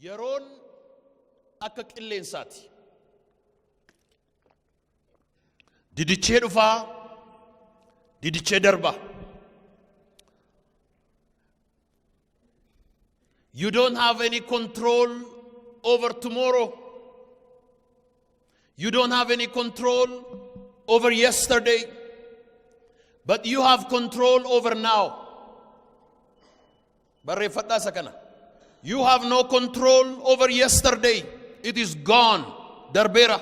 Yeroon akka qilleensaati. Didichee dhufaa, didichee darba. You don't have any control over tomorrow. You don't have any control over yesterday. But you have control over now. Barreeffadhaa isa kana. You have no control over yesterday. It is gone. Darbeera.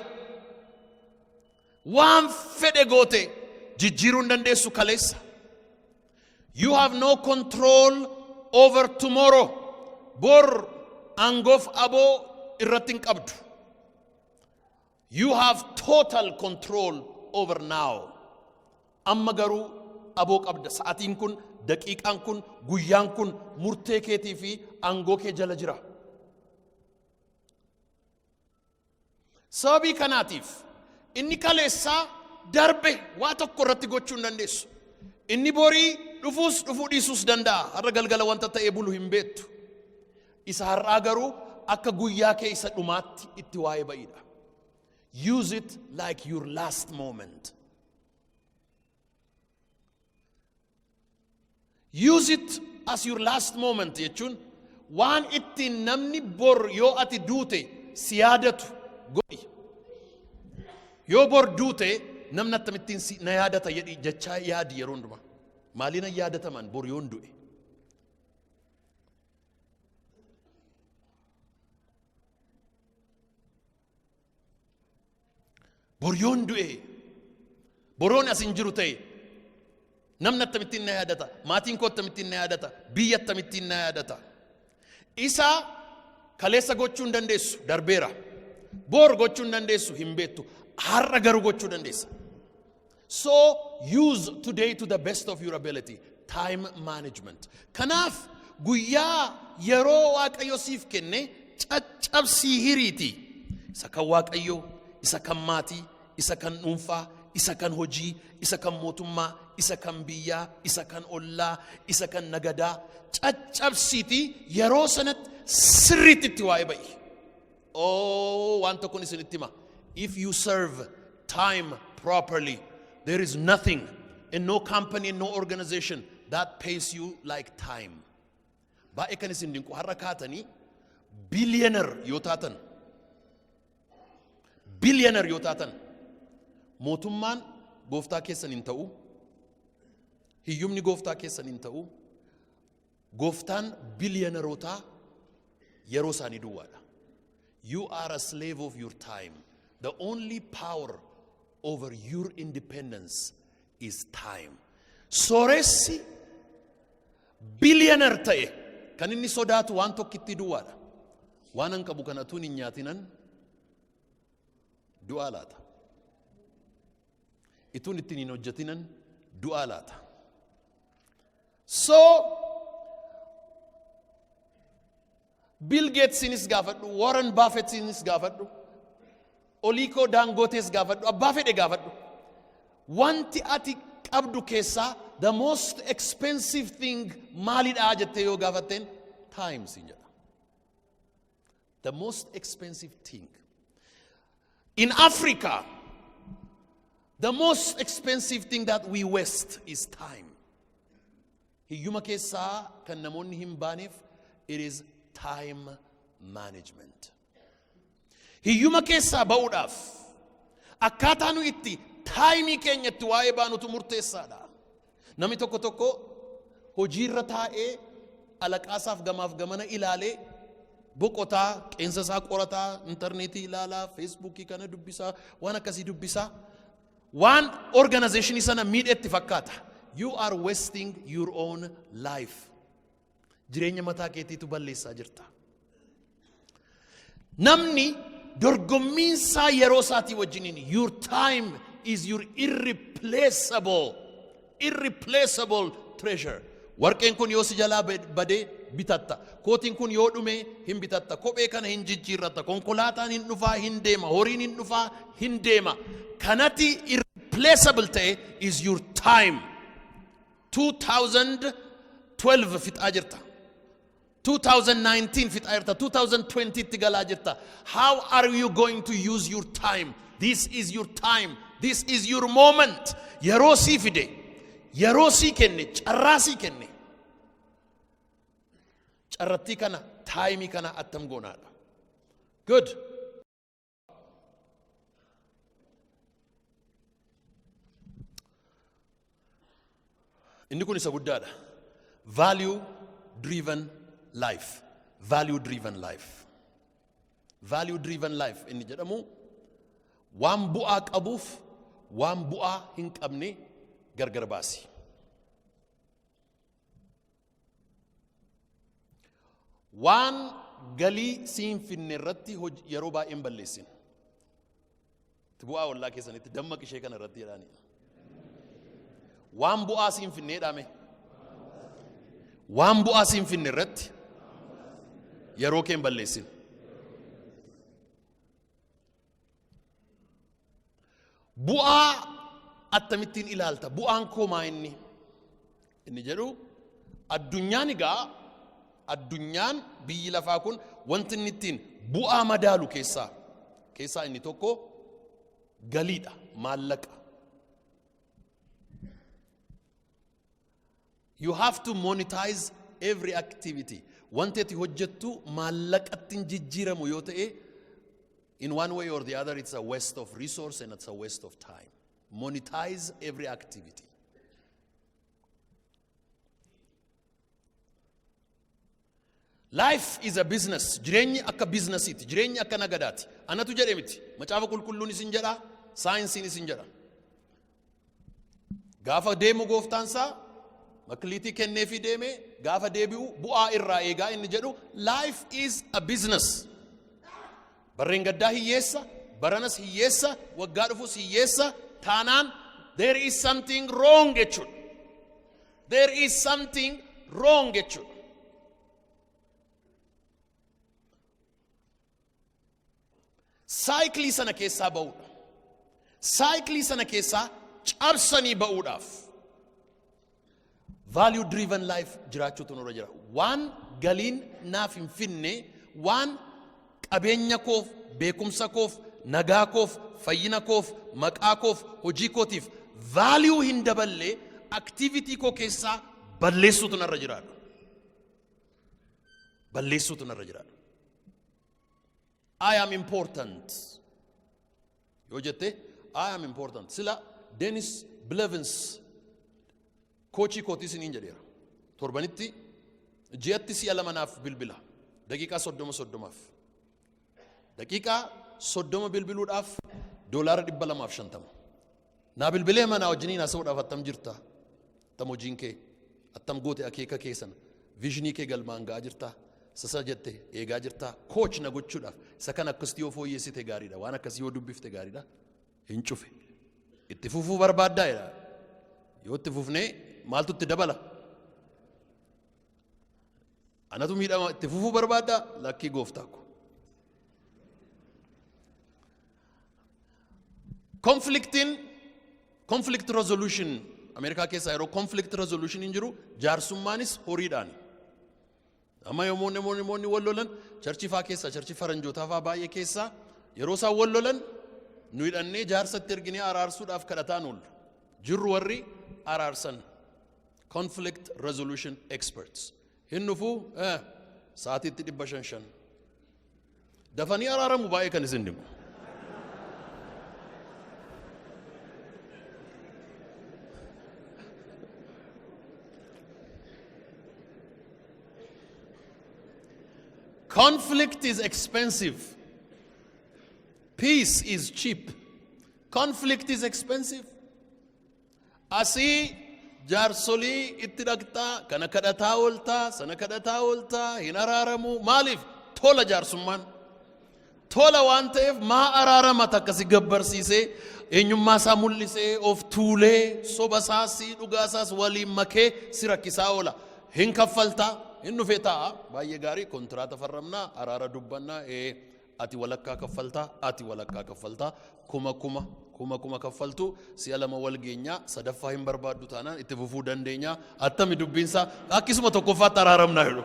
Waan fedhe goote jijjiiruu hin dandeessu kaleessa. You have no control over tomorrow. Bor aangoof aboo irratti hin qabdu. You have total control over now. Amma garuu aboo qabda. Sa'atiin kun, daqiiqaan kun, guyyaan kun murtee keetii fi aangoo kee jala jira. Sababii kanaatiif inni kaleessaa darbe, waa tokko irratti gochuu hin dandeessu. Inni borii dhufuus dhufuu dhiisuus danda'a. Har'a galgala wanta ta'ee bulu hin beektu. Isa har'aa garuu akka guyyaa kee isa dhumaatti itti waa'ee ba'idha. Use it like your last moment. Use it as your last moment jechuun waan ittiin namni bor yoo ati duute si yaadatu godhi. Yoo bor duute namni akkamittiin si na yaadata jedhi jechaa yaadi yeroo hundumaa. Maaliin na yaadataman bor yoon du'e? Bor yoon du'e, boroon as hin jiru ta'e, namni akkamittiin na yaadata? Maatiin koo akkamittiin na yaadata? Biyya akkamittiin na yaadata? Isa kaleessa gochuu hin dandeessu, darbeera. Bor gochuu hin dandeessu, hin beektu. Har'a garuu gochuu dandeessa. So use today to the best of your ability. Time management. Kanaaf guyyaa yeroo Waaqayyo siif kenne caccabsii hiriiti. Isa kan Waaqayyoo, isa kan maatii, isa kan dhuunfaa, isa kan hojii, isa kan mootummaa, isa kan biyyaa, isa kan ollaa, isa kan nagadaa. Caccabsiiti yeroo sanatti sirriitti itti waa'ee ba'i. Oh, waan tokkoon isinitti hima. If you serve time properly, there is nothing in no company and no organization that pays you like time. Baay'ee kan isin dinqu, har'a kaatanii billionaire yoo taatan, billionaire yoo taatan, mootummaan gooftaa keessan hin ta'u, hiyyumni gooftaa keessan hin ta'u, gooftaan billionaireotaa yeroo isaanii duwwaadha. You are a slave of your time. The only power over your independence is time. Sooressi billionaire ta'e kan inni sodaatu waan tokkitti duwwaadha. Waan an qabu kana tuun hin nyaatinan du'aa laata? Ituun ittiin hin hojjetinan du'aa laata? So Bill Gatesinis gaafadhu, Warren Buffettinis gaafadhu, Aliko Dangotes gaafadhu, abbaa fedhe gaafadhu. Wanti ati qabdu keessaa the most expensive thing maalidha jettee yoo gaafatteen, time siin jedha. The most expensive thing. In Africa, the most expensive thing that we waste is time. Hiyyuma keessaa kan namoonni hin baaneef, it is time management. Hiyyuma keessaa ba'uudhaaf akkaataa nu itti timeii keenyatti waa'ee baanutu murteessaadha. Namni tokko tokko hojiirra taa'ee alaqaasaaf gamaaf gamana ilaalee boqotaa, qeensa isaa qorataa, intarneetii ilaalaa, Facebookii kana dubbisaa, waan akkasii dubbisaa, waan organizationii sana miidhetti fakkaata. You are wasting your own life. Jireenya mataa keetiitu balleessaa jirta. Namni dorgommiinsaa yeroo isaatii wajjiniin. Your time is your irreplaceable treasure. Warqeen kun yoo si jalaa badee bitatta. Kootiin kun yoo dhume hin bitatta. Kophee kana hin jijjiirratta. Konkolaataan hin dhufaa, hin deema. Horiin hin dhufaa, hin deema. Kanati irreplaceable ta'e is your time. 2012 fixaa jirta. 2019 fixaa jirta, 2020 tti galaa jirta. How are you going to use your time? This is your time, this is your moment. Yeroo sii fide, yeroo sii kenne, carraa sii kenne, carrattii kana, time kana attam goonaadha. Good. Inni kun isa guddaadha. Value driven life, value driven life, value driven life inni jedhamu waan bu'aa qabuuf waan bu'aa hin qabne gargar baasi. Waan galii siin finne irratti yeroo baay'ee hin balleessin. Itti bu'aa ollaa keessanitti dammaqi ishee kana irratti jedhaani. Waan bu'aa siin finne jedhame. Waan bu'aa siin finne irratti yeroo kee hin balleessin. Bu'aa akkamittiin ilaalta? Bu'aan koo maa inni? Inni jedhu addunyaan egaa, addunyaan biyyi lafaa kun wanti inni ittiin bu'aa madaalu keessaa inni tokko galiidha, maallaqa. You have to monetize every activity. Wanti ati hojjettu maallaqatti hin jijjiiramu yoo ta'e, in one way or the other, it's a waste of resource and it's a waste of time. Monetize every activity. Life is a business. Jireenyi akka businessiiti. Jireenyi akka nagadaati. Anatu jedhe miti. Macaafa Qulqulluun isin jedha. Saayinsiin isin jedha. Gaafa deemu gooftaansaa makliitii kenneefii deeme, gaafa deebi'u bu'aa irraa eegaa inni jedhu. Life is a business. Barreen gaddaa hiyyeessa, baranas hiyyeessa, waggaa dhufus hiyyeessa taanaan there is something wrong jechuudha. There is something wrong jechuudha. Cycle sana keessaa ba'uudha. Cycle sana keessaa cabsanii ba'uudhaaf value driven life jiraachuutu nurra jira. Waan galiin naaf hin finne, waan qabeenya koof, beekumsa koof, nagaa koof, fayyina koof, maqaa koof, hojii kootiif value hin daballe activity koo keessaa balleessuutu narra jiraadha. Balleessuutu narra jiraadha. I am important. Yoo jette, I am important. Sila Dennis Blevins coach kootii isiniin jedheera. Torbanitti, ji'atti si'a lama naaf bilbila. Daqiiqaa 30 30f. Daqiiqaa 30 bilbiluudhaaf $250. Naa bilbilee manaa wajjiniin haasa'uudhaaf, attam jirta? Attam hojiin kee? Attam goote akeeka kee sana? Vision kee galmaan ga'aa jirta? Sasa jette eegaa jirta? Coach na gochuudhaaf, isa kan akkasitti yoo fooyyessite gaariidha. Waan akkasii yoo dubbifte gaariidha. Hin cufe. Itti fufuu barbaaddaa jedha. Yoo itti fufnee maaltu itti dabala? Anatu miidhama, itti fufuu barbaaddaa? Lakkii gooftaa ko. Conflictiin, conflict resolution, Ameerikaa keessaa yeroo conflict resolution hin jiru, jaarsummaanis horiidhaani. Amma yommuu namoonni wal lolan church faa keessaa, church faranjootaa faa baay'ee keessaa, yeroo isaan wal lolan nu hidhannee jaarsatti erginee araarsuudhaaf kadhataan oollu. Jirru warri araarsan, conflict resolution experts. Hin dhufuu, sa'aatiitti 500 5. Dafanii araaramu baay'ee kan isin dhibu. Conflict is expensive. Peace is cheap. Conflict is expensive. Asii jaarsolii itti dhaqxaa, kana kadhataa ooltaa, sana kadhataa ooltaa, hin araaramu. Maaliif? Tola jaarsummaan. Tola waan ta'eef maa araarama akkasi gabbarsiisee, eenyummaa isaa mul'isee, of tuulee, soba isaas dhugaa isaas waliin makee si rakkisaa oola. Hin kaffaltaa, hin dhufee taa'a. Baay'ee gaarii, kontiraata farramnaa, araara dubbannaa, ee ati walakkaa kaffaltaa, ati walakkaa kaffaltaa, kuma kuma kuma kuma kaffaltu, si'a lama wal geenyaa, sadaffaa hin barbaaddu taanaan itti fufuu dandeenyaa, attami dubbiinsaa, akkasuma tokkoffaatti araaramnaa jedhu.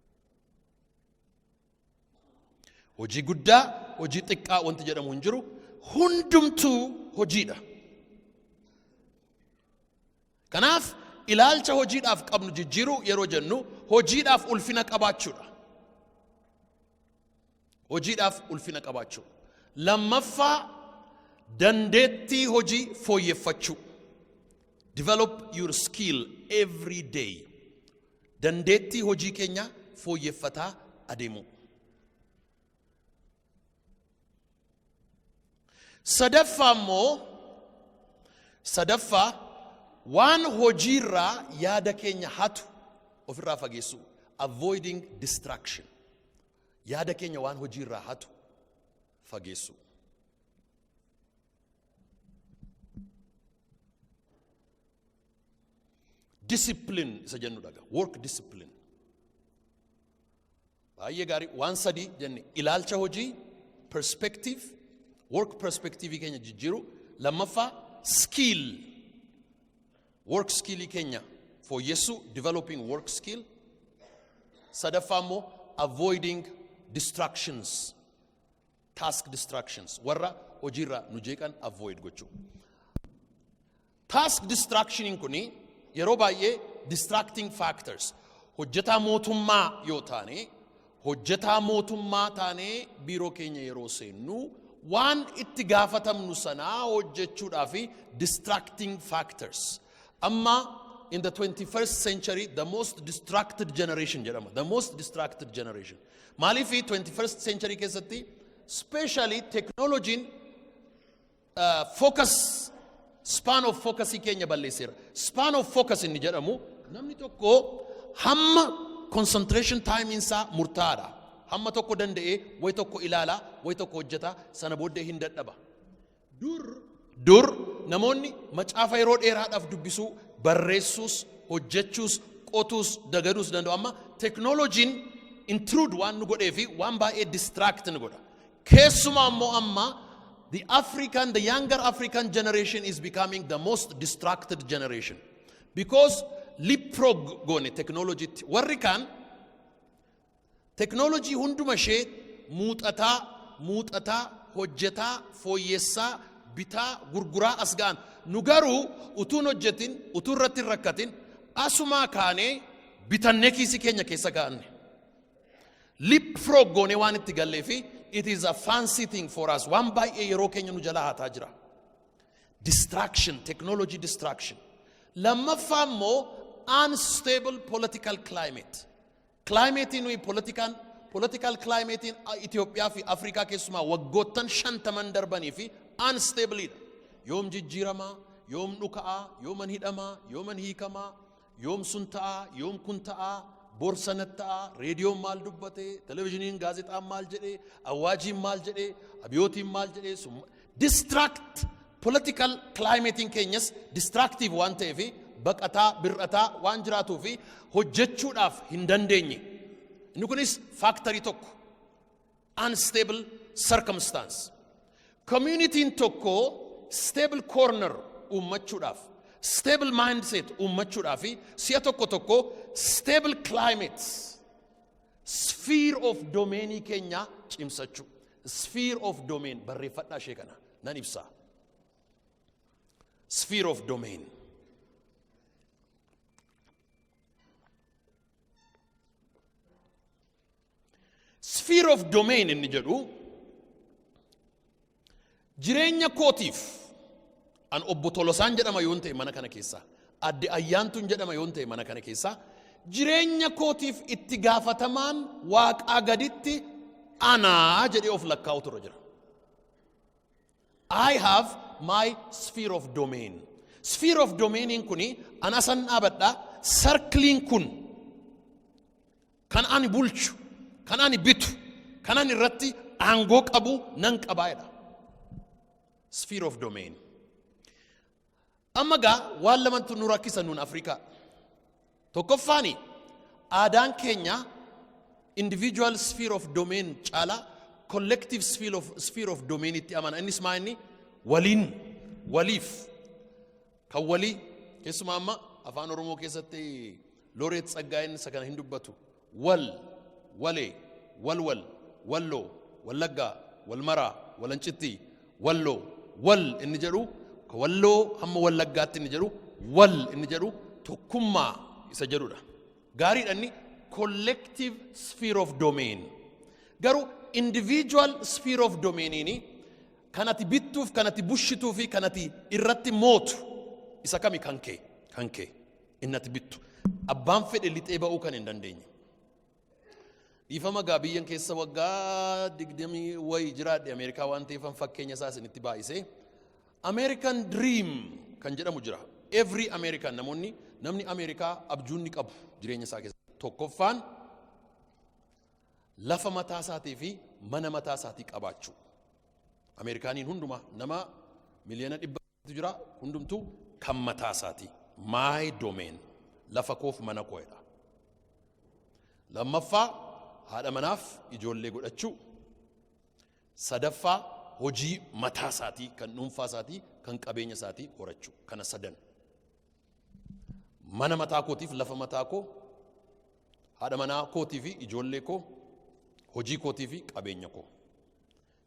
Hojii guddaa, hojii xiqqaa wanti jedhamu hin jiru. Hundumtuu hojiidha. Kanaaf ilaalcha hojiidhaaf qabnu jijjiiruu yeroo jennu hojiidhaaf ulfina qabaachuudha. Hojiidhaaf ulfina qabaachuu. Lammaffaa, dandeettii hojii fooyyeffachuu. Develop your skill every day. Dandeettii hojii keenya fooyyeffataa adeemuu. Sadaffaa immoo, sadaffaa waan hojiirraa yaada keenya hatu ofirraa fageessuu. Avoiding distraction. Yaada keenya waan hojiirraa hatu fageessuu. Discipline isa jennu dhaga. Work discipline. Baay'ee gaarii. Waan sadii jenne: ilaalcha hojii, perspective, work perspective keenya jijjiiru; lammaffaa, skill, work skillii keenya fooyyessuu, developing work skill; sadaffaa immoo avoiding distractions, task distractions, warra hojiirraa nu jeeqan avoid gochuu. Task distractioniin kuni yeroo baay'ee distracting factors, hojjetaa mootummaa yoo taane, hojjetaa mootummaa taanee biiroo keenya yeroo seennu, waan itti gaafatamnu sanaa hojjechuudhaaf distracting factors. Amma in the 21st century, the most distracted generation jedhama. The most distracted generation. Maaliif? 21st century keessatti specially technology'n focus, span of focusii keenya balleesseera. Span of focus inni jedhamu, namni tokko hamma concentration time isaa murtaa'aadha. Hamma tokko danda'ee way tokko ilaalaa, way tokko hojjeta, sana booddee hin dadhaba. Dur dur namoonni macaafa yeroo dheeraadhaaf dubbisuu, barreessuus, hojjechuus, qotuus, dagaduus danda'u. Amma teknooloojiin intrude waan nu godhee fi waan baay'ee distract nu godha. Keessumaa immoo amma the younger African generation is becoming the most distracted generation. Because leapfrog goone teknooloojiitti. Warri kaan teknoolojii hunduma ishee muuxataa, muuxataa, hojjetaa, fooyyessaa, bitaa, gurguraa as ga'an. Nu garuu utuun hojjetin, utuu irratti hin rakkatin, asumaa kaanee bitannee kiisii keenya keessa kaa'anne. Leapfrog goonee waan itti gallee fi it is a fancy thing for us. Waan baay'ee yeroo keenya nu jalaa hataa jira. Distraction, technology distraction. Lammaffaa immoo unstable political climate. Climate nuyi political climate Itoophiyaa fi Afrikaa keessumaa waggoottan 50n darbanii fi unstableidha. Yoom jijjiiramaa, yoom dhuka'aa, yooman hidhamaa, yooman hiikamaa, yoom sun ta'aa, yoom kun ta'aa, borsanat ta'aa, reediyoon maal dubbate, televizhiniin, gaazexaan maal jedhee, awwaajiin maal jedhee, abiyootiin maal jedhee, sun distract, political climatein keenyas distractive waan ta'eef, baqataa bir'ataa waan jiraatuu fi hojjechuudhaaf hin dandeenye. Inni kunis factorii tokko, unstable circumstance. Community'n tokko stable corner uummachuudhaaf, stable mindset uummachuudhaaf, si'a tokko tokko stable climate, sphere of domainii keenya cimsachuu. Sphere of domain barreeffadhaa, ishee kana nan ibsaa. Sphere of domain. Sphere of domain inni jedhu, jireenya kootiif an obbo Tolosaan jedhama yoon ta'e mana kana keessaa, adde Ayyaantuun jedhama yoon ta'e mana kana keessaa, jireenya kootiif itti gaafatamaan waaqaa gaditti anaa jedhee of lakkaa'utu irra jira. I have my sphere of domain. Sphere of domainiin kuni an asan dhaabadha. Circleiin kun kan ani bulchu, kan ani bitu, kan ani irratti aangoo qabu nan qabaa jedha. Sphere of domain. Amma gaa waan lamatu nu rakkisa nuun Afrikaa. Tokkoffaani, aadaan keenya individual sphere of domain caalaa collective sphere of domain itti amana. Innis maa inni waliin, waliif kan walii. Keessumaa amma afaan Oromoo keessatti Looreet Tsaggaayeen isa kana hin dubbatu. Wal, walee, wal wal, walloo, Wallaggaa, Walmaraa, Walancittii, Walloo, wal inni jedhu, ka Walloo hamma Wallaggaatti inni jedhu, wal inni jedhu tokkummaa isa jedhudha. Gaariidha, inni collective sphere of domain. Garuu individual sphere of domainiini kan ati bittuuf, kan ati bushituu fi kan ati irratti mootu isa kami? Kan kee inni ati bittu, abbaan fedhe lixee ba'uu kan hin dandeenye. Dhiifama gaa, biyyan keessa waggaa 20 wayi jiraadhe Ameerikaa waan ta'eefan fakkeenya isaa isinitti baay'ise. American Dream kan jedhamu jira. Every American, namoonni, namni Ameerikaa abjuun ni qabu jireenya isaa keessa. Tokkoffaan lafa mataa isaatii fi mana mataa isaatii qabaachuu. Ameerikaaniin hundumaa nama miliyoona 100 jira, hundumtuu kan mataa isaatii. My domain, lafa koof mana koodha. Lammaffaa, haadha manaaf ijoollee godhachuu. Sadaffaa, hojii mataa isaatii kan dhuunfaa isaatii kan qabeenya isaatii horachuu. Kana sadan. Mana mataa kootiif lafa mataa koo, haadha manaa kootii fi ijoollee koo, hojii kootii fi qabeenya koo.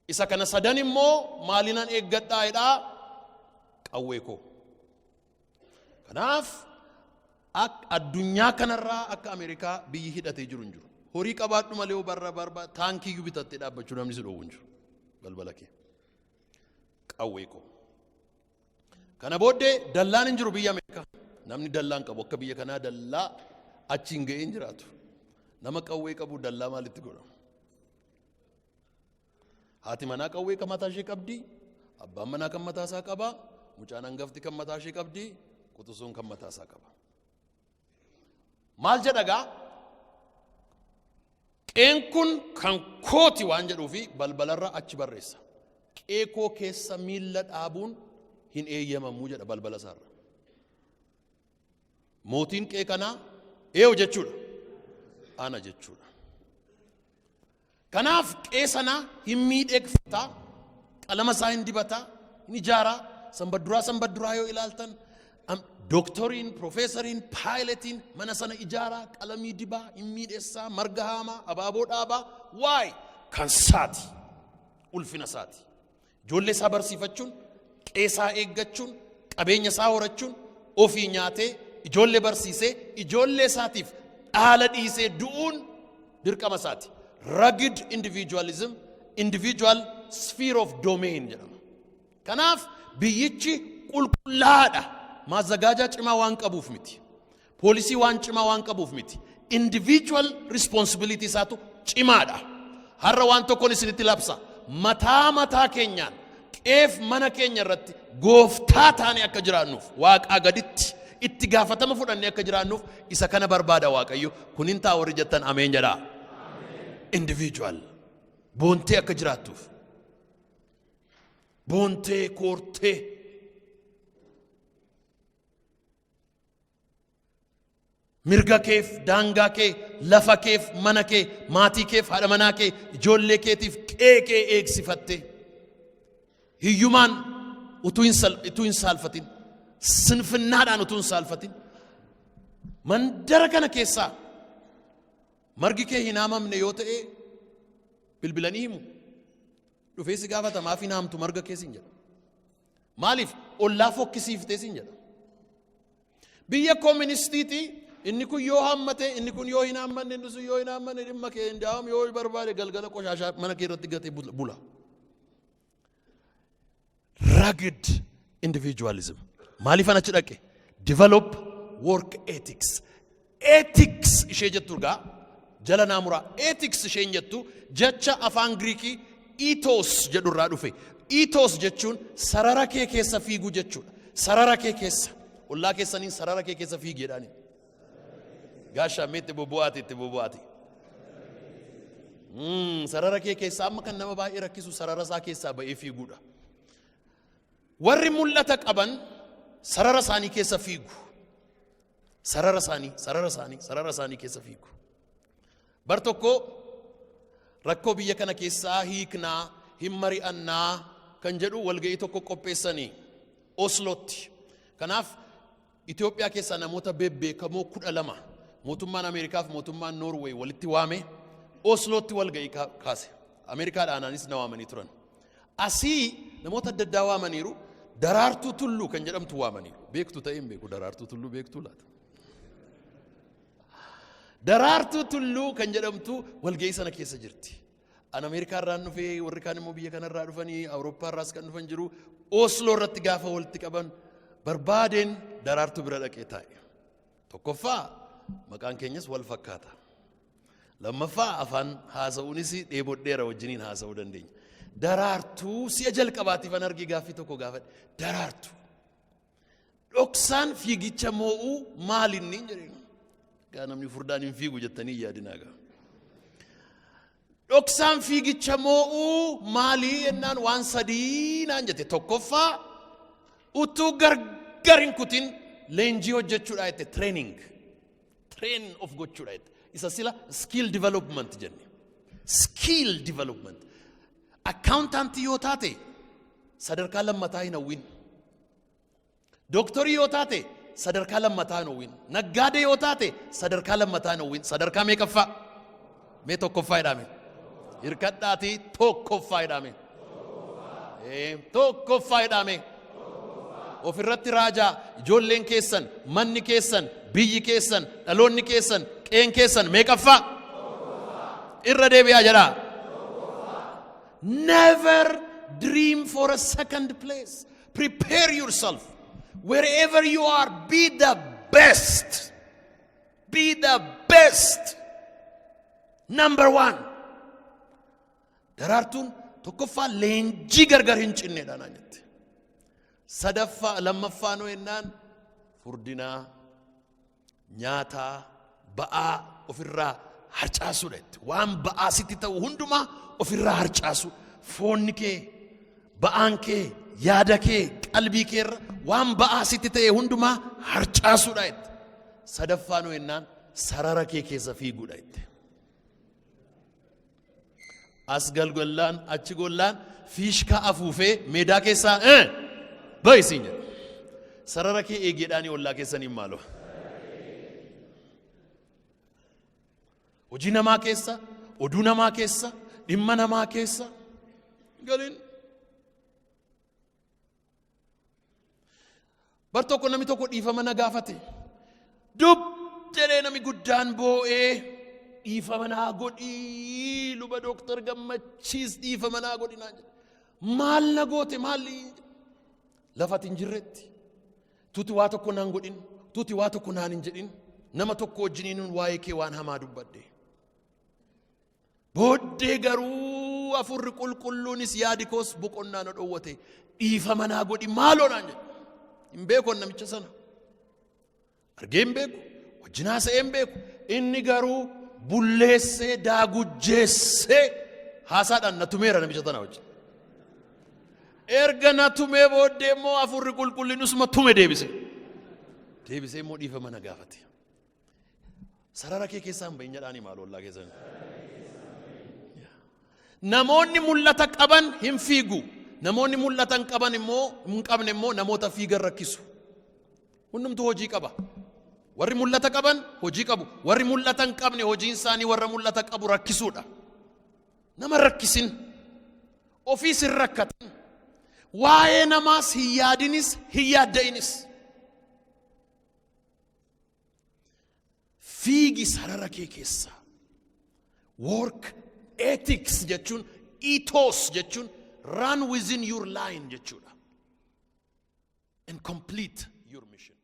Isa kana sadan immoo maalinan eeggadhaa jedhaa? Qawwee koo. Kanaaf addunyaa kanarraa akka Ameerikaa biyyi hidhatee jiru hin jiru. Horii qabaadhu malee barra barba taankii bitattee dhaabbachuu namni si dhoowwu hin jiru. Balbala kee. Qawwee koo. Kana booddee dallaan hin jiru biyya Ameerikaa. Namni dallaan qabu akka biyya kanaa dallaa achiin ga'ee hin jiraatu. Nama qawwee qabu dallaa maalitti godhama? Haati manaa qawwee kan mataa ishee qabdi. Abbaan manaa kan mataa isaa qaba. Mucaan hangafti kan mataa ishee qabdi. Quxisuun kan mataa isaa qaba. Maal jedha gaa? Qeen kun kan kooti waan jedhuufi balbalarra achi barreessa. "Qee koo keessa miilla dhaabuun hin eeyyamamuu" jedha balbala isaarra. Mootiin qee kanaa eenyu jechuudha? Ana jechuudha. Kanaaf qee sana hin miidhegfata, qalama isaa hin dibata, hin ijaaraa. Sanbadduraa sanbadduraa yoo ilaaltan, dooktoriin, piroofeesariin, paayiletiin mana sana ijaaraa, qalamii dibaa, hin miidhessaa, marga haamaa, abaaboo dhaabaa. Waay, kan saati, ulfina isaati. Ijoollee isaa barsiifachuun, qeesaa eeggachuun, qabeenya isaa horachuun, ofii nyaatee, ijoollee barsiisee, ijoollee isaatiif dhaala dhiisee du'uun dirqama isaati. Rugged individualism, individual sphere of domain jedhama. Kanaaf biyyichi qulqullaadha. Maazagaajaa cimaa waan qabuuf miti. Poolisii waan cimaa waan qabuuf miti. Individual responsibility isaatu cimaadha. Har'a waan tokkoon isinitti labsa. Mataa mataa keenyaan qeef mana keenya irratti gooftaa taane akka jiraannuuf, waaqaa gaditti itti gaafatama fudhannee akka jiraannuuf isa kana barbaada Waaqayyo. Kunin ta'a warri jettan ameen jedhaa. Individual boontee akka jiraattuuf, boontee koortee mirga keef, daangaa kee, lafa keef, mana kee, maatii keef, haadha manaa kee, ijoollee keetiif qee kee eegsifatte, hiyyumaan utuu hin saalfatin, sinfinnaadhaan utuu hin saalfatin, mandara kana keessaa margi kee hin haamamne yoo ta'e bilbilanii himu. Dhufee si gaafata, "Maaf hin haamtu marga kee?" siin jedha. "Maaliif ollaa fokkisiiftee?" siin jedha. Biyya kooministiiti inni kun yoo haammate, inni kun yoo hin haammanne, inni sun yoo hin haammanne dhimma kee hin daa'am. Yoo barbaade galgala qoshaashaa mana kee irratti gatee bula. Rugged individualism. Maaliif achi dhaqe? Develop work ethics. Ethics ishee jettu egaa jala naamuraa. Ethics isheen jettu jecha afaan Giriikii ethos jedhu irraa dhufe. Ethos jechuun sarara kee keessa fiiguu jechuudha. Sarara kee keessa. Ollaa keessaniin, "Sarara kee keessa fiigi" jedhani. Gaashaa mee itti bubbu'aati, itti bubbu'aati. Sarara kee keessa. Amma kan nama baay'ee rakkisu sarara isaa keessaa ba'ee fiiguudha. Warri mul'ata qaban sarara isaanii keessa fiigu. Sarara isaanii, sarara isaanii, sarara isaanii keessa fiigu. Bar tokko rakkoo biyya kana keessaa hiiknaa, hin mari'annaa kan jedhu walga'ii tokko qopheessanii Oslootti. Kanaaf Itoophiyaa keessaa namoota bebbeekamoo 12 mootummaan Ameerikaa fi mootummaan Noorweey walitti waame, Oslootti walga'ii kaase. Ameerikaadhaanaanis na waamanii turan. Asii namoota adda addaa waamaniiru. Daraartuu Tulluu kan jedhamtu waamaniiru. Beektu ta'ee hin beeku. Daraartuu Tulluu beektuu laata? Daraartuu Tulluu kan jedhamtu walga'ii sana keessa jirti. An Ameerikaa irraan dhufee, warri kaan immoo biyya kanarraa dhufanii, Awurooppaa irraas kan dhufan jiru. Osloo irratti gaafa walitti qaban barbaadeen Daraartuu bira dhaqee taa'e. Tokkoffaa, maqaan keenyas wal fakkaata. Lammaffaa, afaan haasa'uunis dheebodheera, wajjiniin haasa'uu dandeenya. Daraartuu si'a jalqabaatiif an argee gaaffii tokko gaafadhe. "Daraartuu, dhoksaan fiigicha moo'uu maalinni?" jedheen. Gaa namni furdaan hin fiigu jettanii yaadinaa gaa. "Dhoksaan fiigicha moo'uu maalii?" jennaan, waan sadii naan jette. "Tokkoffaa, utuu gargar hin kutin leenjii hojjechuudha," jette. "Training. Train of gochuudha," jette. Isa sila skill development jenne. Skill development. Accountantii yoo taate sadarkaa lammataa hin hawwin. Dooktorii yoo taate sadarkaa lammataa hin hawwin. Naggaadee yoo taate sadarkaa lammataa hin hawwin. Sadarkaa meeqaffaa? Mee tokkoffaa jedhame. Hirkadhaatii tokkoffaa jedhame. Tokkoffaa jedhame. Ofirratti raajaa: ijoolleen keessan, manni keessan, biyyi keessan, dhaloonni keessan, qeen keessan meeqaffaa? Irra deebi'aa jedhaa. Never dream for a second place. Prepare yourself. Wherever you are, be the best. Be the best. Number one. Daraartuun tokkoffaa leenjii gargar hin cinneedha naan jette. Sadaffaa, lammaffaa noo jennaan, furdinaa, nyaataa, ba'aa ofirraa harcaasuudha jette. Waan ba'aa sitti ta'u hundumaa ofirraa harcaasu. Foonni kee, ba'aan kee, yaada kee, qalbii kee irra waan ba'aa sitti ta'e hundumaa harcaasuudha jette. Sadaffaa noo jennaan, sarara kee keessa fiiguudha jette. As galgallaan achi gollaan fiishkaa afuufee meedaa keessaa ba'i siin jedha. Sarara kee eegeedhaanii ollaa keessaniin maaloo. Hojii namaa keessa, oduu namaa keessa, dhimma namaa keessa galin. Bar tokko namni tokko dhiifama na gaafate. Dub jedhee namni guddaan boo'ee, "Dhiifama naa godhii, luba Dooktar Gammachiis, dhiifama naa godhi," naan jedhe. "Maal na goote? Maal?" Lafa ati hin jirretti. Tuti waa tokko naan godhin, tuti waa tokko naan hin jedhin, nama tokko wajjiniin waa'ee kee waan hamaa dubbadhe. Booddee garuu Hafuurri Qulqulluunis yaadi koos boqonnaa na dhoowwate. Dhiifama naa godhi maaloo," naan jedhe. Hin beeku namicha sana. Argee hin beeku. Wajjin haasa'ee hin beeku. Inni garuu bulleessee daagujjeessee haasaadhaan na tumeera namicha sana wajjin. Erga na tumee booddee immoo Hafuurri Qulqulliin tume deebise. Deebisee immoo dhiifama na gaafate. Sarara kee keessaa hin bahin jedhaanii maal ollaa keessan. Namoonni mul'ata qaban hin fiigu. Namoonni mul'ata hin qaban immoo, hin qabne immoo, namoota fiigan rakkisu. Hundumtuu hojii qaba. Warri mul'ata qaban hojii qabu. Warri mul'ata hin qabne hojiin isaanii warra mul'ata qabu rakkisuudha. Nama rakkisin. Ofiis hin rakkatin. Waa'ee namaas hin yaadinis, hin yaadda'inis. Fiigi sarara kee keessa. Work ethics jechuun, ethos jechuun, run within your line jechuudha. And complete your mission.